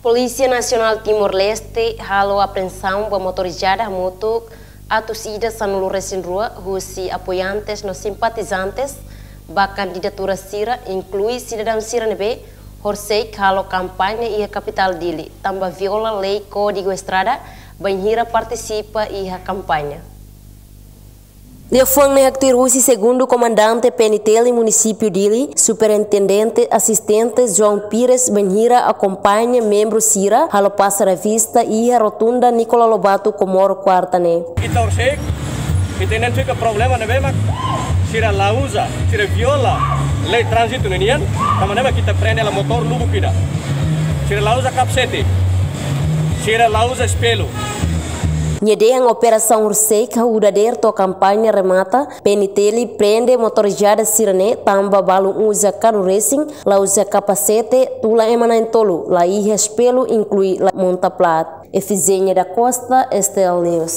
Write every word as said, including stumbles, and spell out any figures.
Polísia Nasionál Timor-Leste halo apreensaun ba motorizada hamutuk atus ida sanulu resin rua husi apoiantes no simpatizantes ba kandidatura sira, inklui sidadaun sira ne'ebé horisehik halo kampaña iha kapitál Dili, tanba viola lei Kódigu Estrada bainhira partisipa iha kampaña. Liafuan ne'e haktuir husi segundu komandante P N T L munisípiu Dili, superintendente asistente João Pires, bainhira akompaña membru sira halo pasa revista iha rotunda Nicolau Lobato Comoro, kuarta ne'e. Ita horisehik, ita identifika problema ne'ebé mak sira la uza, sira viola lei tránzitu ninian, tanba ne'e mak ita prende hela motór lubuk ida. Sira la uza kapasete, sira la uza espellu. Nia dehan operasaun horisehik hahú dadeer to'o kampaña remata, P N T L prende motorizada sira-ne'e tanba balun uza kanu resin, la uza kapasete, tula ema na'in-tolu, la iha espellu, inklui la monta plat. Efigénia da Costa, S T L News.